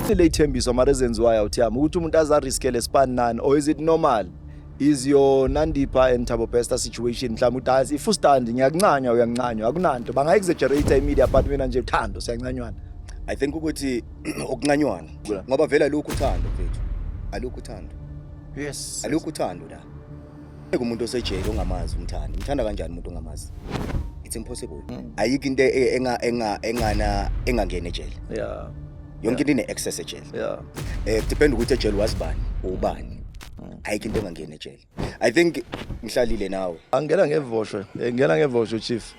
Le ithembiso mara ezenziwayo awuthiyami ukuthi umuntu aza-riskele span nani, or is it normal? Is your Nandipha and Thabo Bester situation mhlawumbe ukuthi hayi, if ustand ngiyakuncanywa, uyancanywa, akunanto banga-exaggerate i-media, but mina nje uthando siyancanywana? I think ukuthi ukuncanywana, ngoba vele alukho uthando, mfethu, alukho uthando. Alukho uthando la. Ngeke umuntu osejele ongamazi umthanda. Umthanda kanjani umuntu ongamazi? It's impossible. Ayikho into engana engangena ejele. Yonke into ine-access ejele. Depend ukuthi ejele wazi bani, ubani. Ayikho into engangena ejele. I think ngihlalile nawe. Angena ngevosho, ngena ngevosho, chief.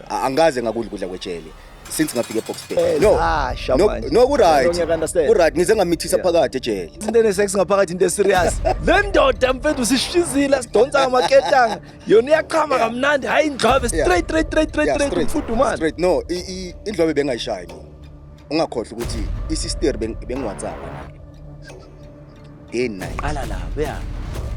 Angikaze ngakudla ukudla kwejele since ngafika eBoksburg. No. Zasha No, manje. no, ku right. Ngiyaku-understand. Ku right, ngize ngamithisa phakathi ejele. Into ene-sex ngaphakathi, into eserious. Le ndoda, mfethu, sishizile, sidonsa ngamaketanga, yona iyachama kamnandi, hayi, indlwabe straight, straight, straight, straight, straight, mfudumalo. Straight. No, indlwabe bengayishayi mina. Ungakhohlwa ukuthi isister bengi-WhatsApp naye day and night. Qala lapho ya.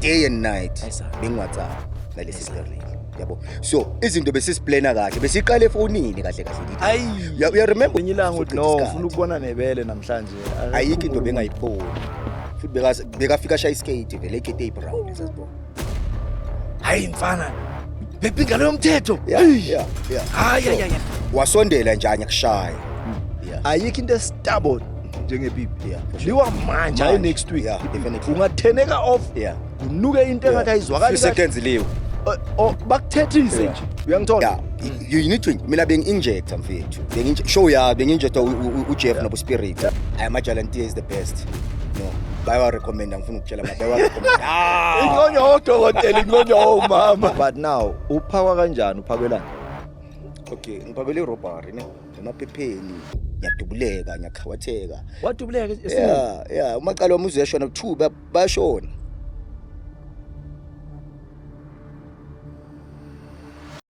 Day and night. Ayisa. Bengi-WhatsApp nale sister leli, yabo. So izinto besisiplana kahle, besiqale efonini kahle kahle. Ayi. Uya remember? Ngenye ilanga uthi Sochitha no, isikhathi. ufuna ukubona nebele namhlanje. Ayikho into bengayiboni futhi bekafika ashaya iskate vele, ikete eyi-brown esasibona. Hayi mfana, bephi ingalo yomthetho? Yeah. Hayi, hayi, hayi. Wasondela nje, anyakushaya, yeah. Ayikho into estubborn njengepipi. Yeah, for sure. Liwa manje, hayi Manje. next week. Yeah, definitely. Ungatheneka off, kunuke into engathi ayizwakali Few kahle. seconds liwe. Bakuthethise nje, uyangithola? Yeah, you need to, mina bengi-injecta, mfethu, show ya bengi-injecta uJeff nobo Spirit. Hayi, amajalantier is the best. No, bayawa-recommenda, ngifuna ukutshela, bayawa-recommenda. Ah! Inconywa odokotela, inconywa omama, but now uphakwa kanjani, uphakelani? Okay, ngiphakele irobbery ne emaphepheni, ngiyadubuleka, ngiyakhawatheka. Wadubuleka? Yeah, umaqala wami uzuyashona, two bayashona.